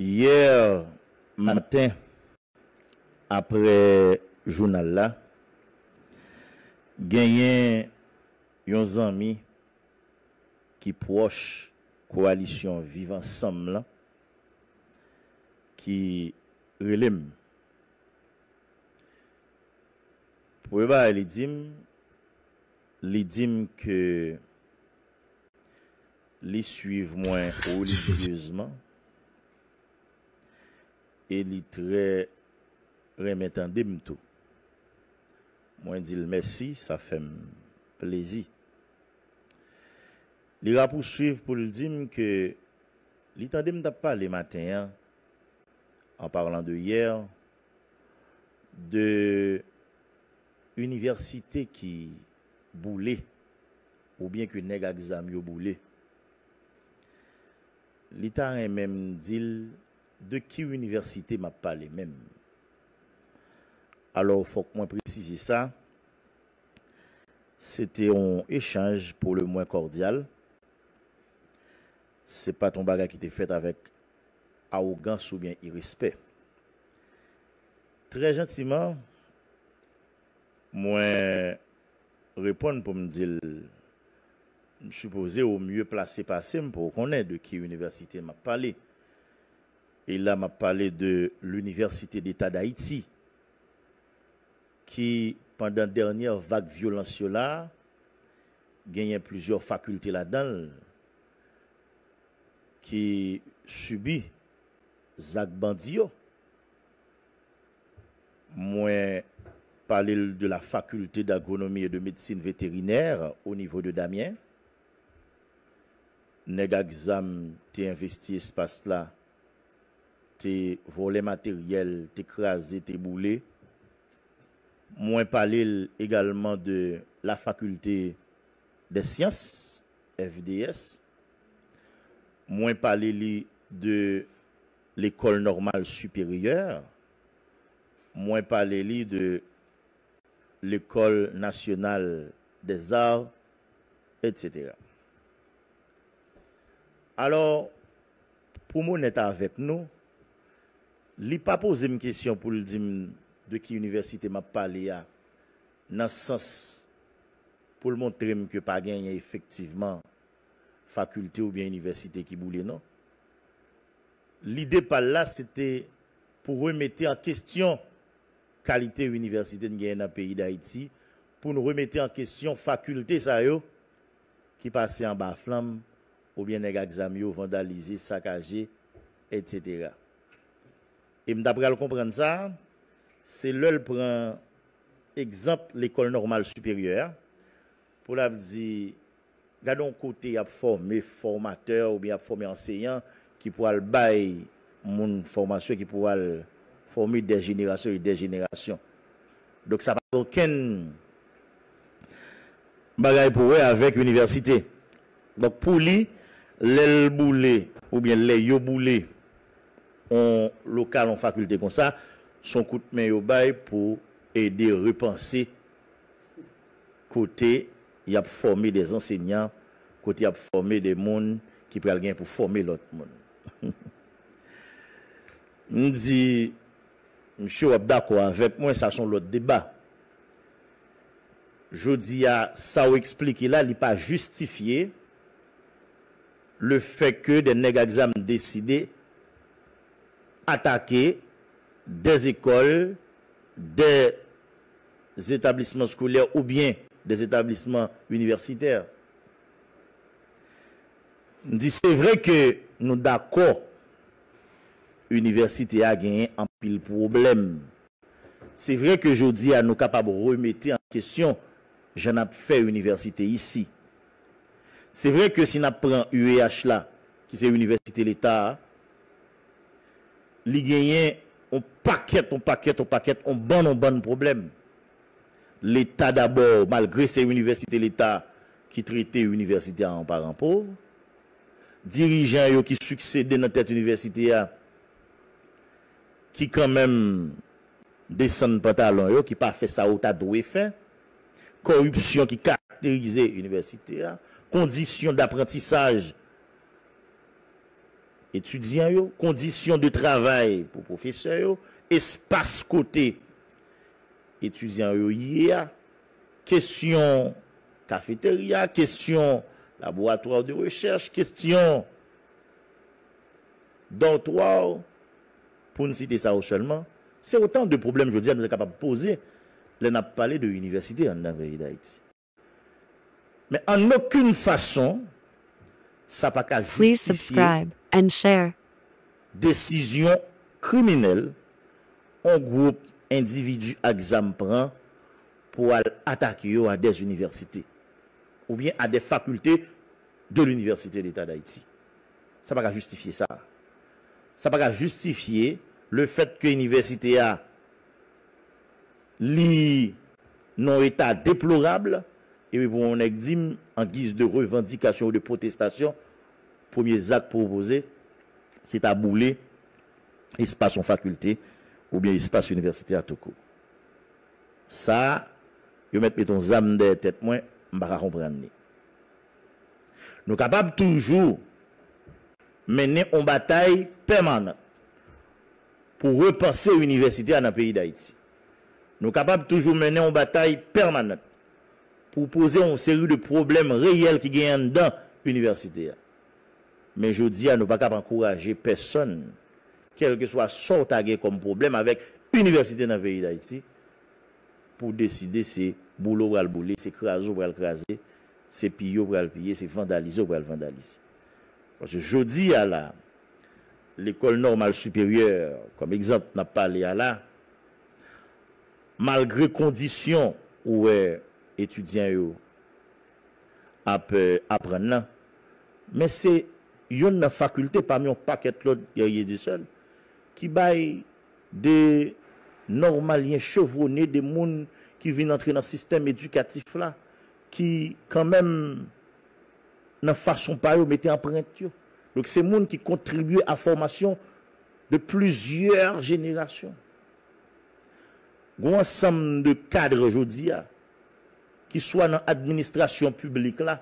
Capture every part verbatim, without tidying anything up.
Yè maten, apre jounal la, genyen yon zanmi ki pwòch kowalisyon Viv Ansanm lan ki rele m. Premye bagay li di m, li di m ke li swiv mwen relizyezman e li trè renmen tande m tou. Mwen di l mèsi, sa fè m plezi. Li rapouswiv pou l di m ke li tande m t ap pale maten an, en parlant de hier, de inivèsite ki boule, oubyen ke nèg ak zam yo boule. Li ta renmen m di l de ki inivèsite m ap pale menm. Alò, fòk mwen presize sa, se te yon echanj pou le mwen kòdyal. Se pa t yon bagay ki te fèt avèk awogans oubyen irespè. Trè jantiman, mwen reponn pou m di l, m sipoze ou mye plase pase m pou w konnen de ki inivèsite m ap pale. E la, m ap pale de l'Université d'État d'Haïti, ki, pandan dènyè vag vyolans yo la, genyen plizyè fakilte ladan l ki sibi zak bandi yo. Mwen pale l de la Faculté d'Agronomie et de Médecine Vétérinaire au niveau de Damien. Nèg ak zam te envesti espas la, te vòlè materyèl, te kraze, te boule. Mwen pale l egalman de la Faculté des Sciences, F D S. Mwen pale li de Lecole Normale Supérieure. Mwen pale li de Lecole Nationale des Arts, et cetera. Alò, pou m onèt avèk nou, li pa poze m kesyon pou l di m de ki inivèsite m ap pale a, nan sans pou l montre m ke pa genyen efektivman fakilte oubyen inivèsite ki boule, non. Lide pa l la, se te pou remete an kesyon kalite inivèsite n genyen nan peyi Dayiti, pou n remete an kesyon fakilte sa yo ki pase anba flanm, oubyen nèg ak zam yo vandalize, sakaje, et cetera. E m ta pral konprann sa, se lè l pran egzanp Lekòl Nòmal Siperyè a, pou l ap di, gade yon kote y ap fòme fòmatè oubyen y ap fòme anseyan ki pou al bay moun fòmasyon, ki pou al fòme dè jenerasyon e dè jenerasyon. Donk, sa pa gen okenn bagay pou wè avèk inivèsite. Donk, pou li, lè l boule, oubyen lè yo boule yon lokal, yon fakilte konsa, se yon kout men yo bay pou ede repanse kote y ap fòme dè ansenyan, kote y ap fòme dè moun ki pral gen pou fòme lòt moun. M di, misye, w ap dakò avèk mwen, sa se yon lòt deba. Jodi a, sa w eksplike la, li pa jistifye le fè ke dè nèg ak zam deside atake dè zekòl, dè etablisman eskolè oubyen dè etablisman inivèsitè. M di, se vre ke nou dakò, inivèsite a genyen anpil pwoblèm. Se vre ke jodi a, nou kapab remete an kesyon jan n ap fè inivèsite isi. Se vre ke si n ap pran U E H la, ki se inivèsite leta a, li genyen yon pakèt, yon pakèt, yon pakèt, yon bann, yon bann pwoblèm. Leta dabò, malgre se inivèsite leta ki trete inivèsite a an paran pov, dirijan yo ki siksede nan tèt inivèsite a, ki kanmenm desann pantalon yo, ki pa fè sa yo ta dwe fè, kòripsyon ki karakterize inivèsite a, kondisyon daprantisaj etidyan yo, kondisyon de travay pou pwofesè yo, espas kote etidyan yo ye a, kesyon kafeterya, kesyon laboratwa de rechèch, kesyon dòtwa, pou n site sa yo sèlman, se otan de pwoblèm jodi a nou ta kapab poze lè n ap pale de inivèsite anndan peyi Dayiti. Men an okenn fason, sa pa ka jistifye desizyon kriminèl yon gwoup endividi ak zam pran pou al atake yo a des universités oubyen a des facultés de l'Université d'État d'Haïti. Sa pa ka jistifye sa. Sa pa ka jistifye lefètke inivèsite a li nan yon eta deplorab, epi pou yon nèg di m, an giz de revandikasyon ou de pwotestasyon, premye zak pou w poze, se ta boule espas yon fakilte oubyen espas inivèsite a toukou. Sa, yo mèt mete yon zam dèyè tèt mwen, m pa ka konprann li. Nou kapab toujou mennen yon batay pèmanan pou repanse inivèsite a nan peyi Dayiti. Nou kapab toujou mennen yon batay pèmanan pou poze yon seri de pwoblèm reyèl ki genyen anndan inivèsite a. Men jodi a, nou pa kab ankouraje pèsonn, kèlkeswa sa w ta gen kòm pwoblèm avèk inivèsite nan peyi Dayiti, pou w deside se boule w pral boule, se kraze w pral kraze, se piye w pral piye, se vandalize w pral vandalize. Paske jodi a la, lekòl nòmal siperyè, kòm egzanp n ap pale a la, malgre kondisyon ou wè etidyan yo ap, eh, aprann nan, men se youn nan fakilte pami yon pakèt lòt, Guerrier Desseul, ki bay de nòmalyen chevwonnen, de moun ki vin antre nan sistèm edikatif la, ki kanmenm nan fason pa yo mete anprent yo. Donk se moun ki kontribye a fòmasyon de plizyè jenerasyon. Gon ansanm de kad jodi a, ki swa nan administrasyon piblik la,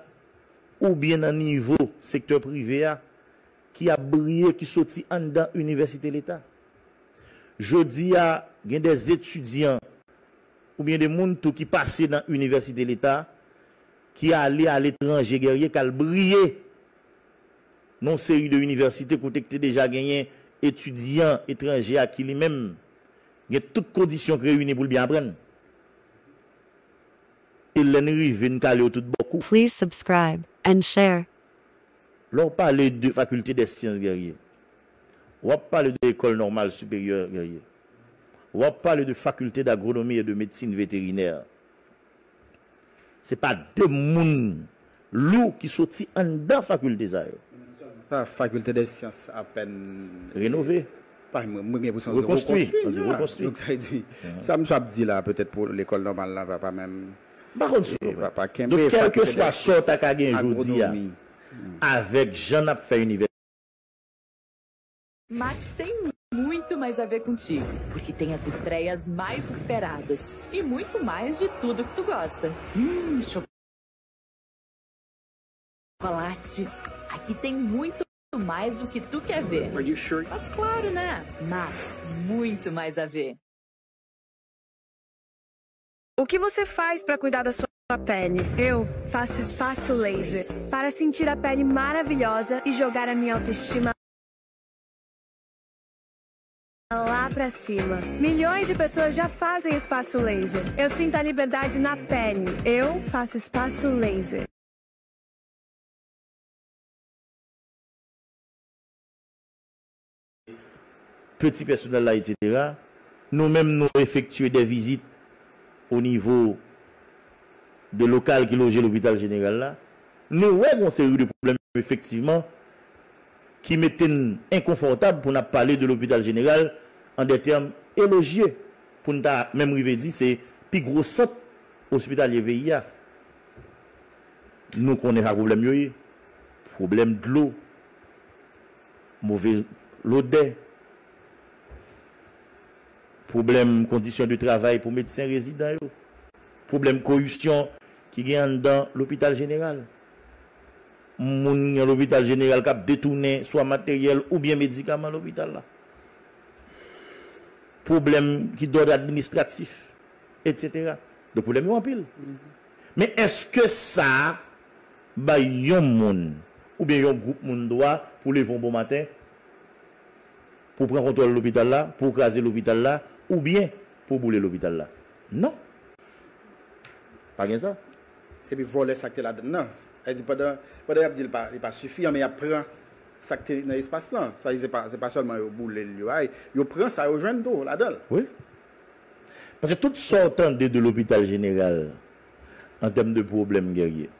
oubyen nan nivo sektè prive a, ki ap briye, ki soti anndan inivèsite leta. Jodi a, gen de etidyan oubyen de moun tou ki pase nan inivèsite leta, ki ale aletranje, Guerrier, k al briye nan yon seri de inivèsite kote ki te deja genyen etidyan etranje a ki li menm gen tout kondisyon k reyini pou l byen aprann. E lè n rive, n kale yo tout bò kou. Please subscribe and share. Lè w pale de Faculté des Sciences, Guerrier, w ap pale de École Normale Supérieure, Guerrier, w ap pale de Faculté d'Agronomie et de Médecine Vétérinaire. Se pa de moun lou ki soti anndan fakilte sa yo. Sa, Faculté des Sciences apèn renove. Pa, mwen, mwen gen enpresyon ke rekonstwi, rekonstwi, an di la. Rekonstwi. Donk, sa vle di, sa misye ap di la, petèt pou lekòl nòmal la, pa, pa menm, m pa konn si w konprann. Pa, pa kenbe. Donk, kèlkeswa sa w ta ka gen jodi a, avèk jan n ap fè inivèsite. Max tem muito mais a ver contigo, porque tem as estreias mais esperadas e muito mais de tudo que tu gosta. Hum, chocolate. Aqui tem muito mais do que tu quer ver. Are you sure? Mas claro, né? Max, muito mais a ver. O que você faz para cuidar da sua pele? Eu faço espaço laser para sentir a pele maravilhosa e jogar a minha autoestima lá pra cima. Milhões de pessoas já fazem espaço laser. Eu sinto a liberdade na pele. Eu faço espaço laser. Peti pèsonèl la, etsetera. Nou menm, nou efektye de vizit o nivo de lokal ki loje lopital jeneral la. Nou wè gon seri de pwoblèm, efektivman, ki mete n enkonfòtab pou n ap pale de lopital jeneral an de tèm elojye, pou n ta menm rive di se pi gwo sant ospitalye peyi a. Nou konnen sa pwoblèm yo ye. Pwoblèm dlo, move lodè, pwoblèm kondisyon de travay pou medsen rezidan yo, pwoblèm koripsyon ki gen anndan lopital jeneral. moun nan lopital jeneral k ap detounen swa materyèl oubyen medikaman lopital la. Pwoblèm ki dòd administratif, etsetera. Donk, pwoblèm yo anpil. Men èske sa bay yon moun oubyen yon gwoup moun dwa pou leve yon bon maten, pou pran kontwòl lopital la, pou kraze lopital la, oubyen pou boule lopital la? Non. Pa gen sa. Epi vòlè sa k te ladann nan. Sa vle di pandan, pandan y ap di l pa, li pa sifiyan, men y ap pran sa k te nan espas lan. Sa vle di se pa, se pa sèlman yo boule l, yo, ay, yo pran sa yo jwenn tou ladan l. Wi. Paske tout sa w tande de lopital jeneral an tèm de pwoblèm, Guerrier,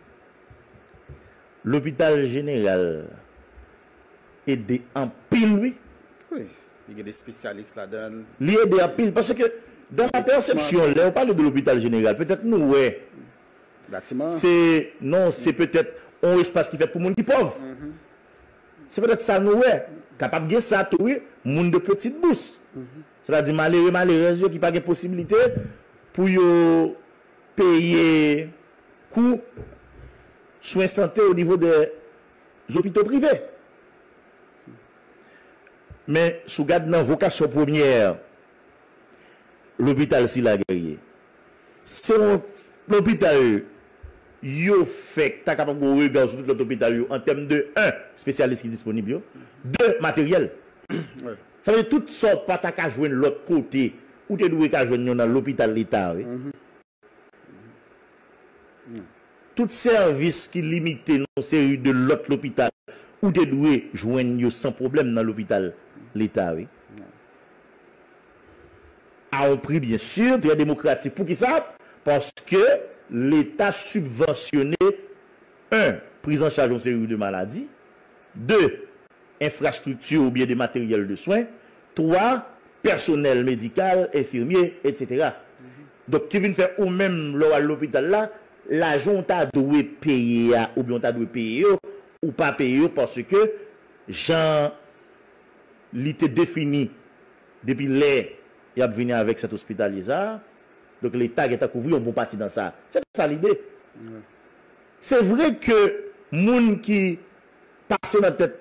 lopital jeneral ede anpil, wi. Wi. Li gen de espesyalis ladan l. Li ede anpil. Paske, dans ma perception, lè w pale de lopital jeneral, petèt nou wè Batiman an. Se, non, se petèt yon espas ki fèt pou moun ki pòv. Se petèt sa nou wè. Kapab gen sa tou, wi, moun de petite bourse. Sètadi malere, malerèz yo ki pa gen posiblite pou yo peye kou swen sante o nivo de zopito prive. Men, si w gad nan vokasyon premyè lopital sila, Guerrier, se yon lopital yo fè k ta kapab gen yon rega sou tout lòt lopital yo an tèm de, en, espesyalis ki disponib yo, de, materyèl. Sa vle di tout sa w pa ta ka jwenn lòt kote, ou te dwe ka jwenn yo nan lopital leta, wi. Tout sèvis ki limite nan yon seri de lòt lopital, ou te dwe jwenn yo san pwoblèm nan lopital leta, wi. A yon pri, byen si, trè demokratik. Poukisa? Paske leta sibvansyone, en, prizanchay yon seri de maladi, de, enfrastrikti oubyen de materyèl de swen, twa, pèsonèl medikal, enfimye, etsetera. Donk, ki vin fè ou menm, lè w al lopital la, lajan w ta dwe peye a, oubyen w ta dwe peye yo, ou pa peye yo paske jan li te defini depi lè y ap vini avèk sant ospitalye sa a, donk, leta gentan kouvri yon bon pati nan sa. Se sa lide. Se vre ke moun ki pase nan tèt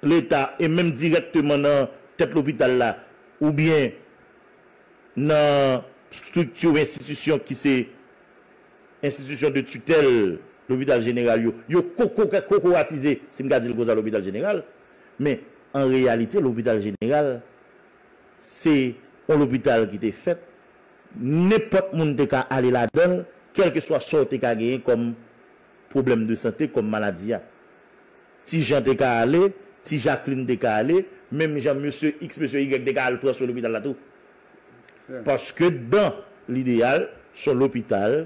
leta e menm dirèkteman nan tèt lopital la, oubyen nan estrikti, enstitisyon ki se enstitisyon de titèl lopital jeneral yo, yo koko-, kokoratize, si m ka di l konsa, lopital jeneral. Men, an reyalite, lopital jeneral, se yon lopital ki te fèt, nenpòt moun te ka ale ladan l, kèlkeswa sa w te ka genyen kòm pwoblèm de sante, kòm maladi a. Ti Jan te ka ale, Ti Jaklin te ka ale, menm jan mesye X, mesye Y te ka al pran swen lopital la tou. Paske dan lideyal, se yon lopital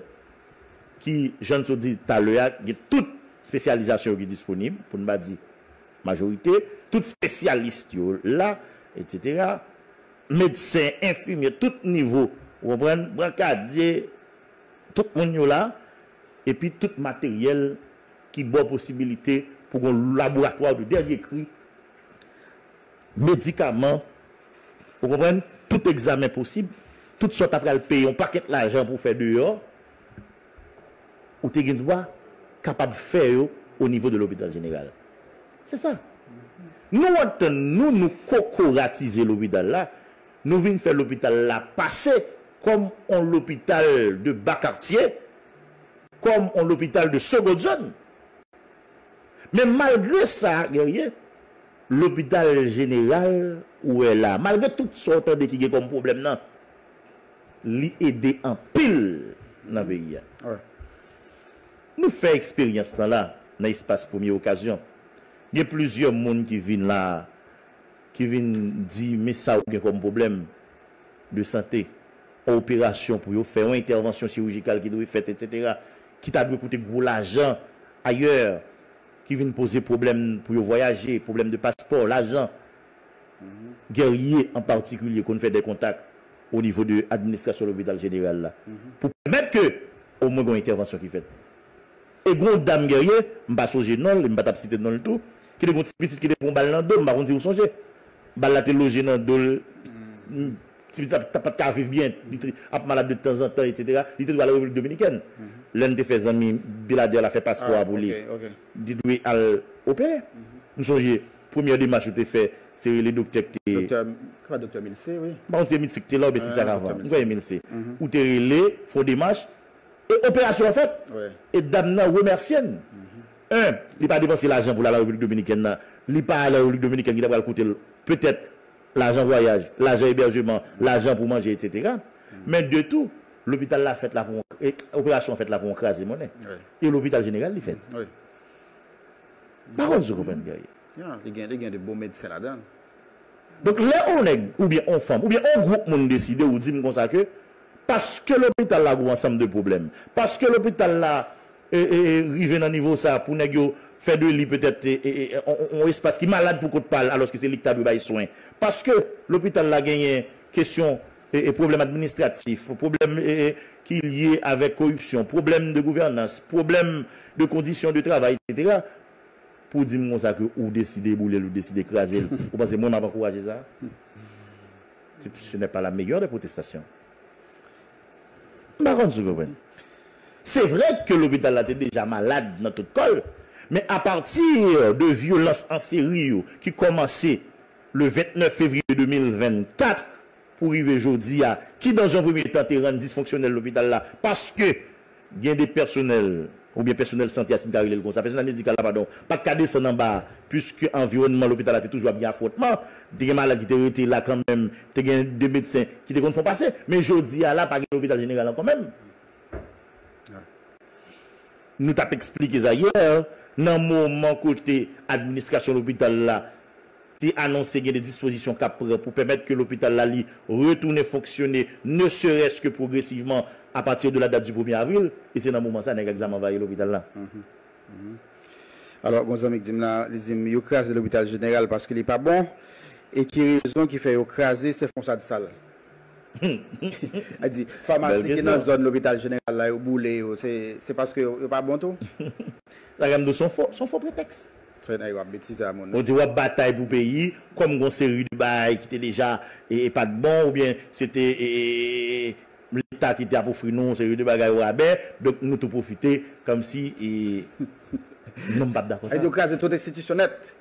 ki, jan n sot di talè a, gen tout espesyalizasyon yo ki disponib, pou n pa di majorite, tout espesyalis yo la, etsetera. Medsen, enfimyè, tout nivo, ou konprann? Brankadye, tout moun yo la, epi tout materyèl ki ba w posibilite pou gen yon laboratwa de dènye kri, medikaman, ou konprann? Tout egzamen posib, tout sa w ta pral peye yon pakèt lajan pou w fè deyò, ou te gen dwa kapab fè yo o nivo de lopital jeneral. Se sa. Nou antann nou, nou kokoratize lopital la, nou vin fè lopital la pase kòm on lopital de ba katye, kòm on lopital de segond zòn. Men malgre sa, Guerrier, lopital jeneral ou wè la, malgre tout sa w tande ki gen kòm pwoblèm nan, li ede anpil nan peyi a. Nou fè eksperyans lan la, nan espas Premye Okazyon. Gen plizyè moun ki vin la, ki vin di, men sa ou gen kòm pwoblèm de sante, yon operasyon pou yo fè, yon entèvansyon chirijikal ki dwe fèt, etsetera, ki ta dwe koute gwo lajan ayè, ki vin poze pwoblèm pou yo vwayaje, pwoblèm de paspò, lajan. Guerrier an patikilye konn fè de kontak o nivo de administrasyon lopital jeneral la pou pèmèt ke omwen gen yon entèvansyon ki fèt. E gen yon dam, Guerrier, m pa sonje non l, e m pa t ap site non l tou, ki te gen yon ti pitit ki te pran yon bal nan do, m pa konn si ou sonje. Bal la te loje nan do l, ti pitit la pa t ka viv byen, li te ap malad de tanzantan, etsetera. Li te dwe al Repiblik Dominikèn. lè n te fè zanmi Belader la fè paspò a pou li, li dwe al opere. M sonje, premyè demach ou te fè, se rele doktè k te. Doktè, pa doktè Milse, wi. M pa konn si se Milse k te la oubyen si se Akavan. M kwè se Milse. Ou te rele, fè yon demach, e operasyon an fèt. E dam nan remèsye n. En, li pa depanse lajan pou l al an Repiblik Dominikèn nan. Li pa al an Repiblik Dominikèn ki ta pral koute l petèt lajan vwayaj, lajan ebèjeman, lajan pou manje, etsetera. Men de tou, lopital la fèt la pou yon, e, operasyon an fèt la pou yon kraze monnen. E lopital jeneral li fèt. M pa konn si w konprann, Guerrier. Li gen, li gen de bon medsen ladan l. Donk, lè yon nèg, oubyen yon fanm, oubyen yon gwoup moun deside, ou di m konsa ke, paske lopital la gen yon ansanm de pwoblèm, paske lopital la e, e, e, rive nan nivo sa pou nèg yo fè de li petèt e, e, e, on, on, on espas ki malad pou kont pa l, alòske se li ki ta dwe bay swen. Paske lopital la genyen kesyon e, e, pwoblèm administratif, pwoblèm e, e, ki lye avèk koripsyon, pwoblèm de gouvènans, pwoblèm de kondisyon de travay, etsetera. Pou w di m konsa ke ou deside boule l, ou deside kraze l, ou panse mwen m ap ankouraje sa? Ce n'est pas la meilleure des protestations. M pa konn si w konprann. Se vre ke lopital la te deja malad nan tout kò l, men apati de vyolans an seri yo ki kòmanse le vennèf fevriye de mil vennkat pou rive jodi a, ki dans un premier temps te rann disfonksyonèl lopital la, paske gen de pèsonèl, oubyen pèsonèl sante a, si m ka rele l konsa, pèsonèl medikal la, padon, pa t ka desann anba a, piske anviwònman lopital la te toujou ap gen afwontman, te gen malad ki te rete la kanmenm, te gen de medsen ki te konn fè yon pase, men jodi a la, pa gen lopital jeneral ankò menm. Nou t ap eksplike sa yè, nan moman kote administrasyon lopital la te anonse gen de dispozisyon k ap pran pou pèmèt ke lopital la li retounen fonksyone, ne serait-ce que progressivement, à partir de la date du premye avril, e se nan moman sa nèg ak zam anvayi lopital la. Alò, gon zanmi k di m la, li di m yo kraze lopital jeneral paske li pa bon, e ki rezon ki fè yo kraze Sèfon Sadsal? Li di, famasi ki nan zòn lopital jeneral la, yo boule yo, se, se paske yo, yo pa bon tou? Sa ka m di w, se yon fo, se yon fo pretèks. Se nèg yo ap betize a moun. Ou di w ap batay pou peyi, kòm gon seri de bagay ki te deja e, e pa t bon, oubyen se te e, e, e, Leta ki te ap ofri nou yon seri de bagay o rabè, donk nou tou pwofite, kòmsi e, nou m p ap dakò sa. Yo kraze tout enstitisyon nèt.